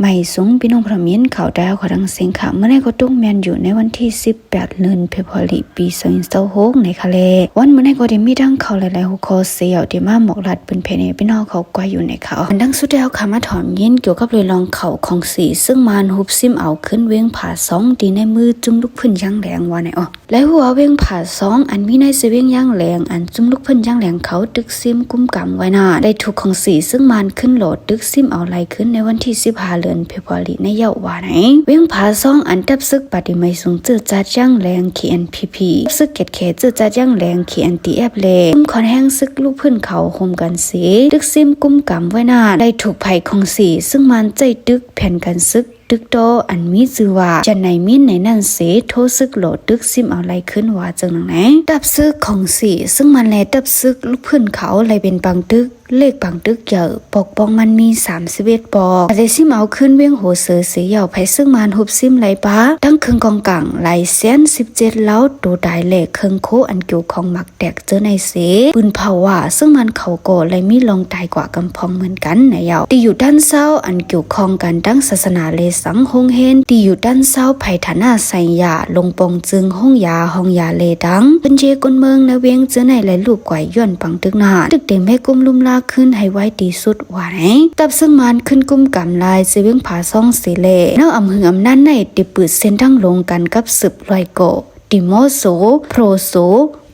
ໃໝ່ສູງພີ່ນ້ອງພະມິນ ເຂົ້າໃຈເຂົ້າທັງເສັງຂະ ມື້ນີ້ກໍຕົກແມ່ນຢູ່ໃນວັນທີສິບແປດ ເດືອນເຟບຣາຣີ ປີສອງພັນຊາວຫົກ ໃນຄະແລ. ວັນມື້ນີ້ກໍໄດ້ມີທັງຂ່າວຫຼາຍໆຫົວຂໍ້ເສຍ ທີ່ມາບອກລັດເປັນແຜ່ໃນພີ່ນ້ອງເຂົ້າໃຈຢູ່ໃນຂ່າວ. ອັນດັງສຸດແລ້ວ ເຮົາມາຖອມຍິນກ່ຽວກັບເລື່ອງຂ່າວຂອງສີ ຊຶ່ງມານຮຸບຊິມເອົາຄືນວຽງຜາຊອງ ທີ່ໃນມືຈຸ່ມລູກພື້ນຢ່າງແຮງວ່າໃນ ເອີ ໄດ້ຮູ້ວ່າວຽງຜາຊອງ ອັນມີໃນເຊວຽງຢ່າງແຮງ ອັນຈຸ່ມລູກພື້ນຢ່າງແຮງເຂົາຕຶກຊິມກຸມກຳໄວ້ນັ້ນ ໄດ້ຖືກຂອງສີ ຊຶ່ງມານຂຶ້ນຫຼໍ້ຕຶກຊິມເອົາໄລ່ຄືນໃນວັນທີສິບຫ້າ ເດືອນເຟບຣາຣີໃນເຍົາວ່າໃນ ວຽງຜາຊອງ ອັນທັບຊຶກປະຕິໄໝສູງເຈີດຈັດຢ່າງແຮງ ເຄເອັນພີພີ ທັບຊຶກເກດເຂດເຈີດຈັດຢ່າງແຮງ ເຄເອັນທີເອັຟ ແລະ ກຸ່ມຂອນແຮງຊຶກລູກພື້ນເຂົາໂຮມກັນເສ ຕຶກຊິມກຸມກຳໄວ້ນັ້ນ ໄດ້ຖືກໃຜຂອງສີ ຊຶ່ງມານໃຊ້ຕຶກແຜນການຊຶກ ຕຶກຕໍ່ ອັນມີຊື່ວ່າ ຈະໄນມິນ ໃນນັ້ນເສ ໂທຊຶກຫຼໍ້ຕຶກຊິມເອົາໄລ່ຄືນວ່າຈັ່ງນັ້ນແນ. ທັບຊຶກຂອງສີ ຊຶ່ງມານແລະທັບຊຶກລູກພື້ນເຂົາໄລ່ເປັນປາງຕຶກ ເລກປາງຕຶກເຢີ ປອກປ່ອງມັນມີສາມສິບເອັດປອກ ໄດ້ຊິມເອົາຄືນວຽງໂຮເຊີເສເຍົາ ໃຜຊຶກມານຮຸບຊິມໄລ່ປະ ທັງເຄື່ອງກອງກາງຫຼາຍແສນສິບເຈັດລາວ ໂຕຕາຍ ແລະ ເຄື່ອງໂຄອັນກ່ຽວຂ້ອງໝາກ ແຕກເຈີໃນເສ ປືນເຜົາວ່າ ຊຶ່ງມັນເຂົາກໍໄດ້ມີລອງຕາຍກວ່າກຳພອງເໝືອນກັນໃນເຍົາ ທີ່ຢູ່ດ້ານເຊົ້າ ອັນກ່ຽວຂ້ອງກັນທັງສາສະໜາ ແລະ ສັງ ໂຮງຮຽນ ທີ່ຢູ່ດ້ານເຊົ້າ ໄພຖານະໄຊຍາ ລົງປ່ອງຈຶ່ງ ໂຮງຢາ ຫ້ອງຢາ ແລະ ດັງ ເພິ່ນເຈກົນເມືອງໃນວຽງເຈີໃນ ແລະ ລູກກວາຍຍ້ອນປັງຕຶກນາ ຕຶກເຕັມແມ່ກຸມລຸມລາຄືນໃຫ້ໄວທີ່ສຸດວ່າໃນ ທັບຊຶກມານຂຶ້ນກຸມກຳລາຍເຊວຽງຜາຊອງເສແລະ ແນວອຳຫຶງອຳນານໃນ ໄດ້ປືດເສັ້ນທາງລົງກັນກັບສືບລອຍເກາະ ຕິໂມໂຊ ໂພຣໂຊ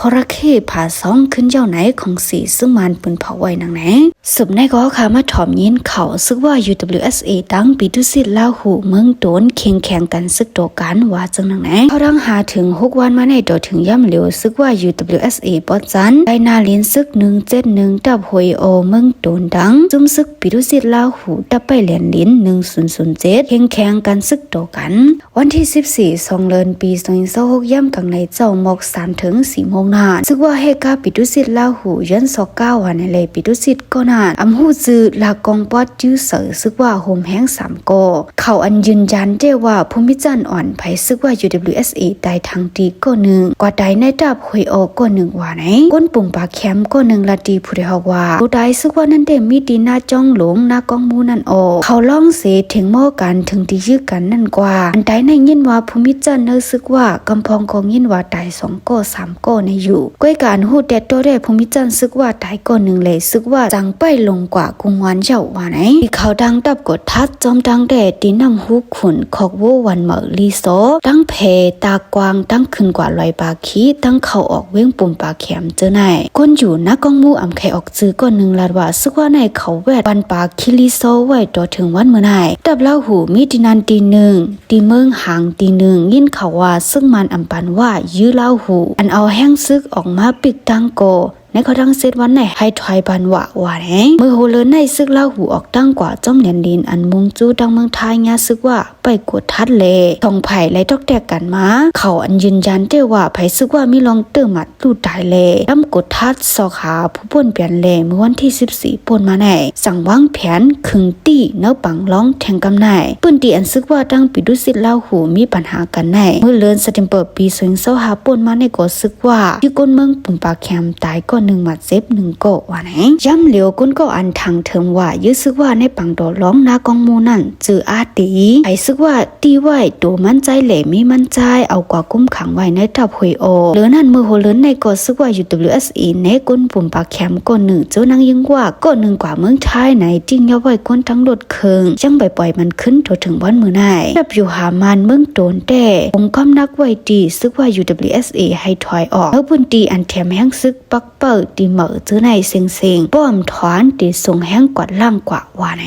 ພອຣະເຄ ຜາຊອງ ຂຶ້ນເຍົາໃນຂອງສີ ຊຶ່ງມານປືນເຜົາໄວ້ນຳໃນ. ສືບໃນກໍເຮົາມາຖອມຍິນຂ່າວ ຊຶກວ່າ UWSA ຕັ້ງ ປິຕຸສິດລາຫູ ເມືອງໂຕນ ເຄັ່ງແຂງກັນຊຶກຕໍ່ກັນວ່າຈັ່ງນັ້ນແນ. ເຂົ້າທາງຫ້າເຖິງຫົກວັນມາໃນ ຕໍ່ເຖິງຍາມຫຼຽວ ຊຶກວ່າ UWSA ປອດຈັນ ໄດ້ໜ້າຫຼິ້ນຊຶກ ໜຶ່ງເຈັດໜຶ່ງ ດັບໂຮເອໂອ ເມືອງໂຕນ ດັ່ງ ຊຸມຊຶກປິຕຸສິດລາຫູ ດັບໄປແລ່ນຫຼິ້ນ ໜຶ່ງສູນສູນເຈັດ ເຄັ່ງແຂງກັນຊຶກຕໍ່ກັນ. ວັນທີສິບສີ່ ສອງເດືອນ ປີສອງພັນຊາວຫົກ ຍາມກາງໃນເຈົ້າ ໝອກສາມເຖິງສີ່ໂມງນັ້ນ ຊຶກວ່າແຮກາປິຕຸສິດລາຫູ ເຍືອນຊອກກ້າວ ວ່າໃນແລ ປິຕຸສິດກໍນັ້ນ ອຳຮູ້ຊື່ລາກອງປອດຈື່ເສີ ຊຶກວ່າໂຮມແຮງສາມກໍ ເຂົາອັນຢືນຢັນແຕ່ວ່າ ພູມິຈັນອ່ອນ ໃຜຊຶກວ່າ UWSA ຕາຍທາງຕີກໍໜຶ່ງ ກວ່າຕາຍໃນດັບໂຮເອໂອກໍໜຶ່ງວ່າໃນ ຄົນປຸ່ມປາແຄມກໍໜຶ່ງ ລາດທີ່ຜູ້ໄດ້ຮອກວ່າ ຜູ້ຕາຍຊຶກວ່ານັ້ນແຕ່ມີທີ່ນາຈອງຫຼົງ ນາກອງໝູນັ້ນອອກ ເຂົາລອງເສ ເຖງໝໍກັນ ເຖິງທີ່ຢື້ກັນນັ້ນກວ່າ ອັນຕາຍໃນຍິນວ່າພູມິຈັນເນີ ຊຶກວ່າ ກຳພອງກໍຍິນວ່າຕາຍສອງກໍສາມກໍໃນຢູ່ ກ້ອຍການຮູ້ແຕ່ໂຕແທ້ ພູມິຈັນຊຶກວ່າຕາຍກໍໜຶ່ງ ແລະ ຊຶກວ່າຈັ່ງໄປລົງກວ່າກຸງວານເຍົາວ່າໃນ ທີ່ເຂົາຕັ້ງດັບກົດທັດ ຈອມຕັ້ງແຕ່ທີ່ນ້ຳຫູຂຸນ ຄອກໂວ ວັນເໝີ ລີຊໍ ຕັ້ງແພ ຕາກວ້າງ ຕັ້ງຂຶ້ນກວ່າລອຍປາຄີ ຕັ້ງເຂົ້າອອກວຽງປຸ່ມປາແຄມ ເຈີໃນ ຄົນຢູ່ນາກອງໝູ ອຳໄຄອອກຊື່ກໍໜຶ່ງ ລາດວ່າຊຶກວ່າໃນເຂົາແວດວັນປາຄີ ລີຊໍ ໄວ້ຕໍ່ເຖິງວັນມື້ໃນ ດັບລາຫູມີທີ່ນັ້ນທີ່ໜຶ່ງ ທີ່ເມືອງຫາງທີ່ໜຶ່ງ ຍິນຂ່າວວ່າຊຶກມັນອຳປັນວ່າ ຢື້ລາຫູ ອັນເອົາແຮງຊຶກອອກມາປິກຕັ້ງກໍ ໃນເຂົ້າທັງເຈັດວັນໃນ ໃຫ້ຖອຍບັນວະວ່າແນ. ມື້ຫົວເລີນໃນ ຊຶກລາຫູອອກຕັ້ງກວ່າຈອມແລນດິນ ອັນມຸງຈູ່ທາງເມືອງທ່າຍາ ຊຶກວ່າໄປກວດທັດແລ ສອງຝ່າຍໄລ່ຕອກແຕກກັນມາ ເຂົາອັນຢືນຢັນແຕ່ວ່າ ໃຜຊຶກວ່າມີລອງເຕີໝັດ ລູກຕາຍແລ ດຳກົດທັດຊອກຫາຜູ້ປ່ນປ່ຽນແລ ມື້ວັນທີສິບສີ່ ປົນມາໃນ ສັ່ງວາງແຜນຄຶງຕີ້ ແນວປັງລອງແທງກຳໃນ ພື້ນທີ່ອັນຊຶກວ່າຕັ້ງ ປິຕຸສິດລາຫູ ມີບັນຫາກັນໃນ ມື້ເດືອນເຊັບເຕັມເປີ ປີສອງພັນຊາວຫ້າ ປົນມາໃນ ກໍຊຶກວ່າ ທີ່ຄົນເມືອງປຸ່ມປາແຄມ ຕາຍກໍໜຶ່ງ ບາດເຈັບໜຶ່ງກໍວ່າໃນ. ຍາມຫຼຽວຄົນກໍອັນທາງເທີມວ່າ ຢື້ຊຶກວ່າໃນປັງຕໍ່ລອງນາກອງໝູນັ້ນ ຈື່ອາຕີ ໃຫ້ຊຶກວ່າ ຕີໄວ້ໂຕມັນໃຈແລະມີມັນໃຈ ເອົາກວ່າຄຸມຂັງໄວ້ໃນດັບໂຮເອໂອ ເຫຼືອນັ້ນ ມື້ຫົວເລີນໃນກໍຊຶກວ່າ UWSA ໃນຄົນປຸ່ມປາແຄມກໍໜຶ່ງ ໂຈນາງຍິງວ່າກໍໜຶ່ງກວ່າເມືອງທ້າຍໃນ ຕິງຍອບໄວ້ຄົນທັງລົດເຄື່ອງ ຈັ່ງໄປປ່ອຍມັນຂຶ້ນຕໍ່ເຖິງວັນມື້ໃນ ດັບຢູ່ຫາມານເມືອງໂຕນແຕ່ ອົງຄວາມໜັກໄວ້ທີ່ຊຶກວ່າ UWSA ໃຫ້ຖອຍອອກ ເອົາພື້ນທີ່ອັນແຖມແຮງຊຶກປັກເປົ້າ ຕີເໝີ ເຈີໃນເສັງເສັງ ປ້ອມຖອນ ທີ່ສົ່ງແຮງກວາດລ້າງກວ່າວ່າໃນ.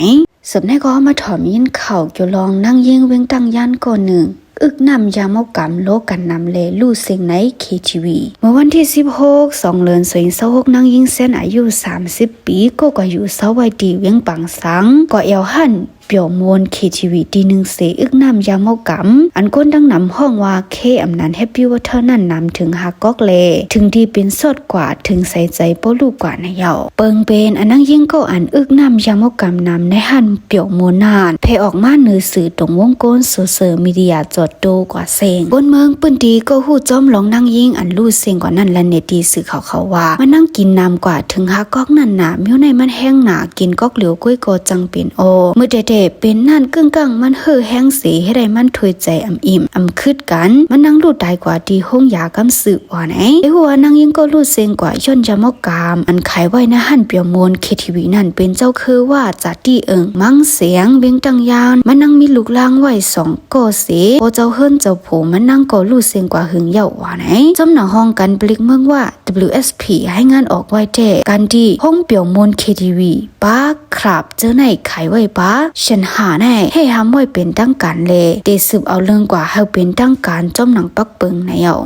ສືບໃນກໍເຮົາມາຖອມຍິນຂ່າວກ່ຽວລອງນາງຍິງວຽງຕັ້ງຢ້ານກໍໜຶ່ງ ອຶກນ້ຳຢາເມົາກຳ ໂລກັນນຳແລ ລູ້ເສັງໃນ KTV ເມື່ອວັນທີສິບຫົກ ສອງເດືອນ ສອງພັນຊາວຫົກ ນາງຍິງແຊນ ອາຍຸສາມສິບປີ ກໍກະຢູ່ເຊົາໄວ້ທີ່ວຽງປາງສັງ ກໍແອວຮ້ານ ປຽວມ່ວນ KTV ທີ່ໜຶ່ງເສ ອຶກນ້ຳຢາເມົາກຳ ອັນຄົນດັ່ງນຳຮ້ອງວ່າ K ອຳນານ Happy Water ນັ້ນນຳເຖິງຫ້າກອກແລ ເຖິງທີ່ເປັນຊອດກວ່າ ເຖິງໃສ່ໃຈບໍ່ຮູ້ກວ່າໃນເຍົາ ເປີງເປັນອັນນາງຍິງກໍອັນອຶກນ້ຳຢາເມົາກຳນຳໃນຮ້ານປຽວມ່ວນນັ້ນ ແຜ່ອອກມາເໜືອສື່ຕົງວົງກົນໂຊຊຽວມີເດຍ ຈອດໂຕກວ່າເສັງ ຄົນເມືອງພື້ນທີ່ກໍຮູ້ຈ້ອມລອງນາງຍິງອັນລູ້ເສັງກວ່ານັ້ນ ແລະ ໃນທີ່ສື່ຂ່າວເຂົາວ່າ ມານັ່ງກິນນ້ຳກວ່າເຖິງຫ້າກອກນັ້ນນະ ມີວໃນມັນແຮງໜາ ກິນກອກຫຼຽວກ້ອຍກໍຈັ່ງເປັນອອກ ມື້ແຕ່ ແຕ່ເປັນນັ້ນເກິ່ງກັງມັນເຫີແຮງເສ ເຮັດໃຫ້ມັນຖ້ວຍໃຈອຳອີ່ມອຳຄຶດກັນ, ມັນນັ່ງລູດຕາຍກວ່າທີ່ໂຮງຢາກຳຊຶກວ່າໃນ. ໄດ້ຮູ້ວ່ານາງຍິງກໍລູດເຊັງກວ່າຍ້ອນຢາເມົາກາມ ອັນຂາຍໄວ້ໃນຮ້ານປຽວມົນ ເຄທີວີ ນັ້ນ ເປັນເຈົ້າຄືວ່າຈາຕິເອີ່ງມັງສຽງ ວຽງຕັງຢານ. ມັນນັ່ງມີລູກຫຼານໄວ້ສອງກໍເສ, ພໍ່ເຈົ້າເຮືອນເຈົ້າຜູ້ມັນນັ່ງກໍລູດເຊັງກວ່າຫຶງເຍົາວ່າໃນ. ຈຳໜັງຫ້ອງການຜະລິດເມືອງວ່າ WSP ໃຫ້ງານອອກໄວ້ແທ້ ການທີ່ໂຮງປຽວມົນ ເຄທີວີ ປາຄລັບ ເຈີໄນຂາຍໄວ້ປາ ເຊັ່ນຫາໃນ ໃຫ້ຫ້າມໄວ້ເປັນທາງການ ແລະ ໄດ້ສືບເອົາເລື່ອງກວ່າໃຫ້ເປັນທາງການ ຈອມໜັງປັກເປິງໃນເອົາ.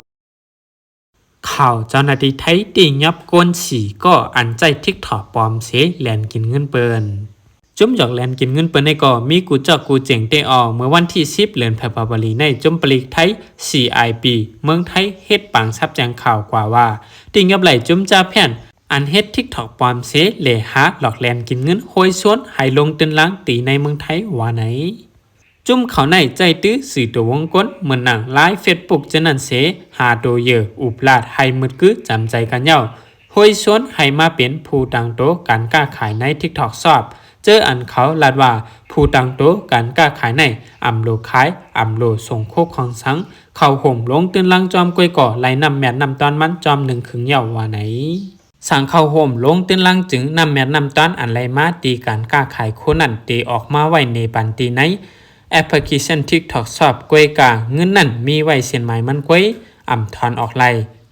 ຂ່າວເຈົ້າໜ້າທີ່ໄທຕີຫຍັບກົ້ນສີ່ກໍອັນໃຊ້ TikTok ປອມເສ ແລ່ນກິນເງິນເປິ້ນ. ຈຸ້ມຢອກແລ່ນກິນເງິນເປິ້ນໃນກໍມີກູຈອກກູເຈງເຕອອ ເມື່ອວັນທີສິບ ເດືອນເຟບຣາຣີໃນ ຈຸ້ມຜະລິດໄທ CIB ເມືອງໄທ ເຮັດປາງສັບແຈ້ງຂ່າວກວ່າວ່າ ຕີຫຍັບໄລ່ຈຸ້ມຈາແຜ່ນ ອັນເຮັດ TikTok ປອມເສ ແລະ ຫາຫຼອກແລ່ນກິນເງິນ ໂຫຍຊວນໃຫ້ລົງເຕີນລາງຕີໃນເມືອງໄທວ່າໃນ. ຈຸ້ມເຂົາໃນໃຈຕື້ສື່ໂຕວົງກົ້ນ ເໝືອນໜັງ Line Facebook ຈາກນັ້ນເສ ຫາໂຕເຫຍື່ອອຸບລາດໃຫ້ມືດກືຈຳໃຈກັນເຍົາ ໂຫຍຊວນໃຫ້ມາເປັນຜູ້ຕາງໂຕການຄ້າຂາຍໃນ TikTok Shop ເຈີອັນເຂົາລາດວ່າ ຜູ້ຕາງໂຕການຄ້າຂາຍໃນ ອຳໂລຂາຍ ອຳໂລສົ່ງໂຄຂອງສັງ ເຂົ້າໂຮມລົງເຕີນລາງຈອມກ້ວຍກໍໄລ່ນ້ຳແມັດນ້ຳຕອນມັນຈອມໜຶ່ງເຄິ່ງເຍົາວ່າໃນ. ສັງເຂົ້າໂຮມລົງເຕີນລາງຈຶ່ງ ນ້ຳແມັດນ້ຳຕອນອັນໄຫຼມາຕີການຄ້າຂາຍໂຄນັ້ນ ເຕອອກມາໄວ້ໃນບັນຊີໃນແອັບພລິເຄຊັນ TikTok Shop ກ້ວຍກາເງິນນັ້ນມີໄວ້ເສັ້ນໝາຍມັນກ້ວຍ ອຳຖອນອອກໄລ່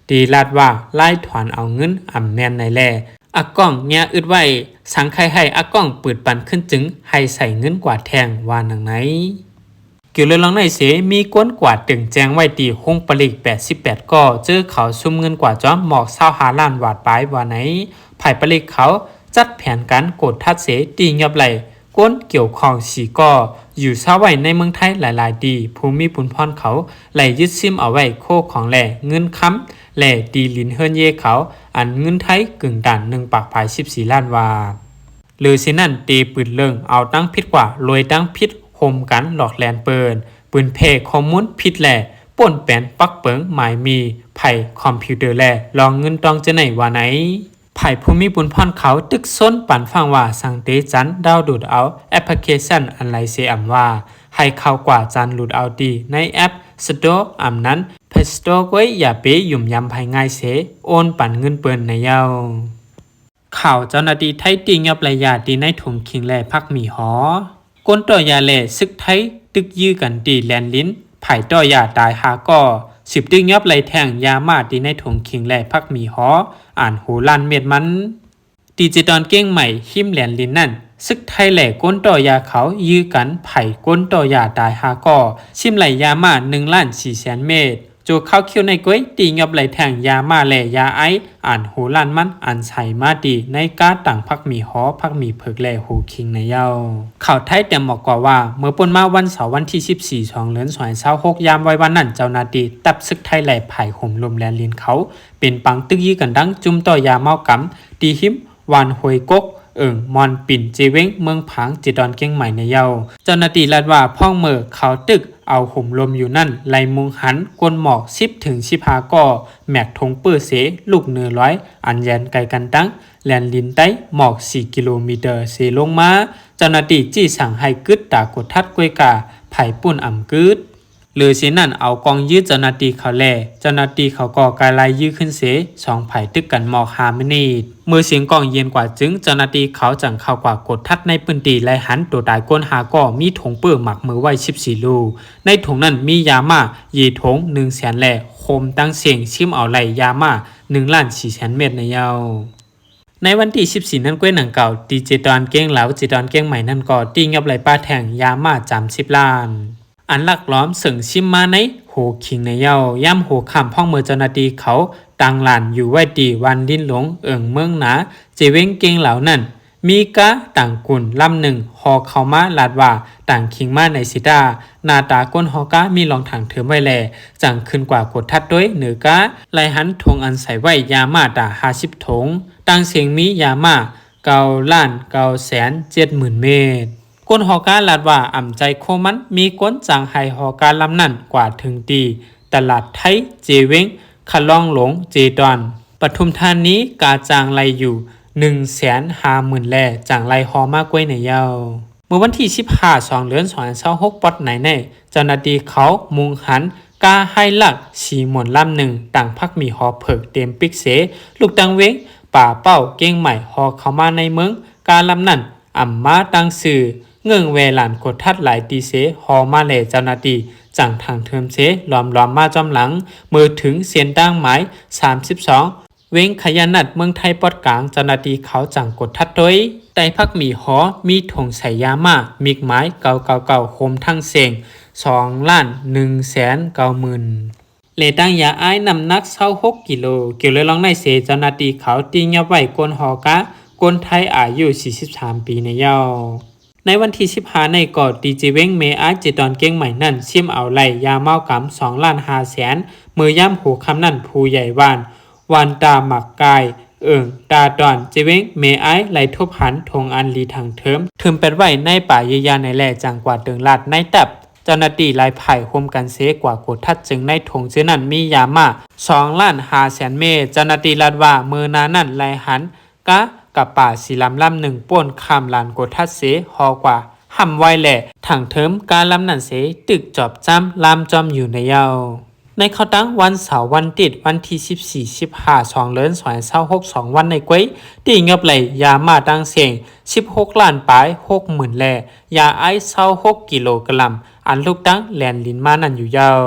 ທີ່ລາດວ່າລາຍຖອນເອົາເງິນ ອຳແມ່ນໃນແລ ອາກ້ອງແຍອຶດໄວ້ ສັງໄຄໃຫ້ອາກ້ອງປືດປັນຂຶ້ນຈຶ່ງ ໃຫ້ໃສ່ເງິນກວ່າແທ່ງວ່າໜັງໃນ. ກ່ຽວເລື່ອງລາວໃນເສ ມີກົນກວາດຕຶງແຈ້ງໄວ້ທີ່ໂຮງຜະລິດແປດສິບແປດກໍ ເຈີເຂົາຊຸມເງິນກວາດຈອມໝອກຊາວຫ້າລ້ານວາດປາຍວ່າໃນ. ຝ່າຍຜະລິດເຂົາຈັດແຜນການກວດທັດເສ ຕີຫຍັບໄລ່ ກົນກ່ຽວຂ້ອງສີ່ກໍ ຢູ່ເຊົ່າໄວ້ໃນເມືອງໄທຫຼາຍໆທີ່ ຜູ້ມີບຸນພອນເຂົາໄລ່ຍຶດຊິມເອົາໄວ້ໂຄຂອງແລ ເງິນຄຳ ແລ ທີ່ດິນເຮືອນເຢເຂົາ ອັນເງິນໄທກຶ່ງດ່ານໜຶ່ງປາກປາຍສິບສີ່ລ້ານວາດ. ຫຼືເຊັ່ນນັ້ນ ເຕປືນເລື່ອງເອົາຕັ້ງຜິດກວ່າ ລວຍຕັ້ງຜິດ ໂຮມກັນຫຼອກແລ່ນເປິ້ນ ປືນແຜ່ຂໍ້ມູນຜິດ ແລ ປົນແປນປັກເປິງໝາຍມີໄພຄອມພິວເຕີ ແລ ລອງເງິນຕ້ອງເຈີໃນວ່າໃນ. ຝ່າຍຜູ້ມີບຸນພອນເຂົາຕຶກຊົນປານຟັງວ່າ ສັງເຕຈັນດາວໂຫຼດເອົາແອັບພລິເຄຊັນອັນໄລເຊອຳວ່າ ໃຫ້ເຂົ້າກວາດຈັນໂຫຼດເອົາຕີໃນແອັບ Store ອຳນັ້ນ Play Store ກ້ວຍ ຢ່າເປຫຍຸ້ມຢຳໃຜງ່າຍເສ ໂອນປັນເງິນເປິ້ນໃນເຍົາ. ຂ່າວເຈົ້າໜ້າທີ່ໄທຕີຫຍັບໄລ່ຢາຕີໃນຖົງຂີງ ແລ ຜັກໝີ່ຫໍ. ກົນຕໍ່ຢາ ແລ ຊຶກໄທຕຶກຢື້ກັນຕີແລນລິນ ຝ່າຍຕໍ່ຢາຕາຍຫ້າກໍ ສືບຕຶກຫຍັບໄລ່ແທ່ງຢາມ້າຕີໃນຖົງຂີງ ແລ ຜັກໝີ່ຫໍ ອານຫົວລ້ານເມັດມັນ. ທີ່ເຈຕອນກຽງໃໝ່ ຮິມແລນລິນນັ້ນ ຊຶກໄທ ແລ ກົນຕໍ່ຢາເຂົາຢື້ກັນ ຝ່າຍກົນຕໍ່ຢາຕາຍຫ້າກໍ ຊິມໄລ່ຢາມ້າໜຶ່ງລ້ານສີ່ແສນເມັດ. ໂຈຄາວຂຽວໃນກ້ວຍ ຕີຫຍັບໄລ່ແທ່ງຢາມ້າ ແລ ຢາໄອສ໌ ອານຫົວລ້ານມັນ ອັນໃສ່ມາຕີໃນກາຕັງຜັກໝີ່ຫໍ ຜັກໝີ່ເຜິກ ແລ ຫົວຂີງໃນເຍົາ. ຂ່າວໄທແຕ້ມບອກກວ່າວ່າ ເມື່ອປົນມາວັນເສົາວັນທີສິບສີ່ ສອງເດືອນ ສອງພັນຊາວຫົກ ຍາມໄວວານນັ້ນ ເຈົ້າໜ້າທີ່ຕັບຊຶກໄທ ແລ ຝ່າຍໂຮມລົມແລນລິນເຂົາ ເປັນປາງຕຶກຢື້ກັນດັ່ງ ຈຸ້ມຕໍ່ຢາເມົາກຳ ທີ່ຮິມ ບ້ານຫ້ວຍກົກ ເອີ່ງມ່ອນປິນ ເຈເວັງ ເມືອງຜາງ ເຈຕອນກຽງໃໝ່ໃນເຍົາ. ເຈົ້າໜ້າທີ່ລາດວ່າ ພວກເມື່ອເຂົາຕຶກເອົາໂຮມລົມຢູ່ນັ້ນ ໄລ່ມຸງຫັນກົນໝອກສິບເຖິງສິບຫ້າກໍ ແມັກຖົງເປິ້ນເສ ລູກເນີລອຍ ອັນແລ່ນໄກກັນຕັ້ງແລນລິນໃຕ້ໝອກສີ່ກິໂລມີເຕີເສລົງມາ. ເຈົ້າໜ້າທີ່ຊີ້ສັ່ງໃຫ້ກຶດຕາກວດທັດ ກ້ວຍກາ ຝ່າຍປຸ້ນອຳກຶດ. ຫຼືເຊັ່ນນັ້ນ ເອົາກ້ອງຢືດເຈົ້າໜ້າທີ່ເຂົາແລ ເຈົ້າໜ້າທີ່ເຂົາກໍກາໄລ່ຢືດຂຶ້ນເສ ສອງຝ່າຍຕຶກກັນໝອກຫ້າມິນິດ. ເມື່ອສຽງກ້ອງເຢັນກວ່າຈຶ່ງ ເຈົ້າໜ້າທີ່ເຂົາຈັ່ງເຂົ້າກວດກວດທັດໃນພື້ນທີ່ ໄລ່ຫັນໂຕຕາຍກົ້ນຫ້າກໍ ມີຖົງເປິ້ນໝັກເໝີໄວ້ສິບສີ່ລູກ. ໃນຖົງນັ້ນມີຢາມ້າເຢຖົງໜຶ່ງແສນ ແລ ໂຄມຕັ້ງເສັງຊິມເອົາໄລ່ຢາມ້າໜຶ່ງລ້ານສີ່ແສນເມັດໃນເຍົາ. ໃນວັນທີສິບສີ່ນັ້ນ ແຂວງນາງກອກ ທີ່ເຈຕອນກຽງລາວ ເຈຕອນກຽງໃໝ່ນັ້ນກໍ ຕີຫຍັບໄລ່ປາແທ່ງຢາມ້າສາມສິບລ້ານ ອັນລັກລອບເຊິ່ງຊິມມາໃນຫົວຂີງໃນເຍົາ. ຍາມຫົວຄ່ຳພວກເມື່ອເຈົ້າໜ້າທີ່ເຂົາຕັ້ງລານຢູ່ໄວ້ທີ່ວັນລິນຫຼວງ ເອີ່ງເມືອງໜາ ເຈເວັງກຽງລາວນັ້ນ ມີກາຕັງກຸນລຳໜຶ່ງຫໍ່ເຂົ້າມາ ລາດວ່າຕັ້ງຂີງມາໃນເຊຕາ. ໜ້າຕາຄົນຫໍ່ກາມີລອງຖາງເທີມໄວ້ແລ ຈັ່ງຂຶ້ນກວດກວດທັດໂດຍເນີກາ ໄລ່ຫັນຖົງອັນໃສ່ໄວ້ຢາມ້າຕາຫ້າສິບຖົງ ຕັ້ງເສັງມີຢາມ້າເກົ້າລ້ານເກົ້າແສນເຈັດໝື່ນເມັດ. ຄົນຫໍ່ກາລາດວ່າ ອຳໃຈໂຄມັນ ມີຄົນສັ່ງໃຫ້ຫໍ່ກາລຳນັ້ນກວາດເຖິງທີ່ຕະຫຼາດໄທ ເຈເວັງ ຄະລອງຫຼວງ ເຈຕອນ ປະທຸມທານີ ກາຈ້າງໄລ່ຢູ່ໜຶ່ງແສນຫ້າໝື່ນ ແລ ຈັ່ງໄລ່ຫໍ່ມາກ້ວຍໃນເຍົາ. ເມື່ອວັນທີສິບຫ້າ ສອງເດືອນ ສອງພັນຊາວຫົກ ປອດໃນໃນ ເຈົ້າໜ້າທີ່ເຂົາມຸງຫັນກາໄຮລັກສີໝົນລຳໜຶ່ງ ຕັ້ງພັກໝີຫໍເຜິກເຕັມປີກເສ ລຸກຕັ້ງເວັງປາເປົ້າກຽງໃໝ່ ຫໍ່ເຂົ້າມາໃນເມືອງ. ກາລຳນັ້ນອຳມາຕັ້ງຊື່ເງື່ອງແວ່ລານກວດທັດຫຼາຍຕີເສ ຫໍ່ມາແລ ເຈົ້າໜ້າທີ່ຈັ່ງຖັງເທີມເສ ລອມໆມາຈອມຫຼັງ. ເມື່ອເຖິງເສັ້ນທາງໝາຍສາມສິບສອງ ເວັງຂະຍານັດ ເມືອງໄທປອດກາງ ເຈົ້າໜ້າທີ່ເຂົາຈັ່ງກວດທັດໂດຍ ໃຕ້ພັກໝີຫໍ່ ມີຖົງໃສ່ຢາມ້າ ມິກໝາຍເກົ້າເກົ້າເກົ້າ ໂຮມທັງເສັງ ສອງລ້ານໜຶ່ງແສນເກົ້າໝື່ນ ແລະ ທັງຢາໄອສ໌ນ້ຳໜັກຊາວຫົກກິໂລ. ກ່ຽວເລື່ອງໃນເສ ເຈົ້າໜ້າທີ່ເຂົາຕິຍອບໄວ້ກົ້ນຫໍ່ກາ ຄົນໄທອາຍຸສີ່ສິບສາມປີໃນເຍົາ. ໃນວັນທີສິບຫ້າໃນກໍ ທີ່ເຈເວັງແມ່ອາຍ ເຈຕອນກຽງໃໝ່ນັ້ນ ຊິມເອົາໄລ່ຢາເມົາກຳສອງລ້ານຫ້າແສນ. ເມື່ອຍາມຫົວຄ່ຳນັ້ນ ຜູ້ໃຫຍ່ບ້ານ ວັນຕາໝາກກາຍ ເອີ່ງຕາຕອນ ເຈເວັງແມ່ອາຍ ໄລ່ທົບຫັນຖົງອັນລີຖັງເທີມ ເທີມແປດໄວ້ໃນປາເຍຍາໃນແລ ຈັ່ງກວາດຕຶງລາດໃນຕັບ. ເຈົ້າໜ້າທີ່ຫຼາຍຝ່າຍຮ່ວມກັນເສກວາດກວດທັດ ເຊິ່ງໃນຖົງຊື່ນັ້ນມີຢາມ້າສອງລ້ານຫ້າແສນເມັດ. ເຈົ້າໜ້າທີ່ລາດວ່າ ເມື່ອນານັ້ນໄລ່ຫັນ ກາກະປາສີດຳລຳໜຶ່ງ ໂປ້ນຂ້າມລານກວດທັດເສ ຫໍ່ກວາດຫ້າມໄວ້ແລ ຖັງເທີມກາລຳນັ້ນເສ ຖືກຈອບຈ້ຳລາມຈອມຢູ່ໃນເຍົາ. ໃນເຂົ້າຕັ້ງວັນເສົາວັນອາທິດ ວັນທີສິບສີ່ ສິບຫ້າ ສອງເດືອນ ສອງພັນຊາວຫົກ ສອງວັນໃນກວຍ ຕິຍອບໄລ່ຢາມ້າຕັ້ງເສັງສິບຫົກລ້ານປາຍຫົກໝື່ນ ແລະ ຢາໄອສ໌ຊາວຫົກກິໂລກຣາມ ອັນລຸກຕັ້ງແລ່ນລິນມານັ້ນຢູ່ເຍົາ.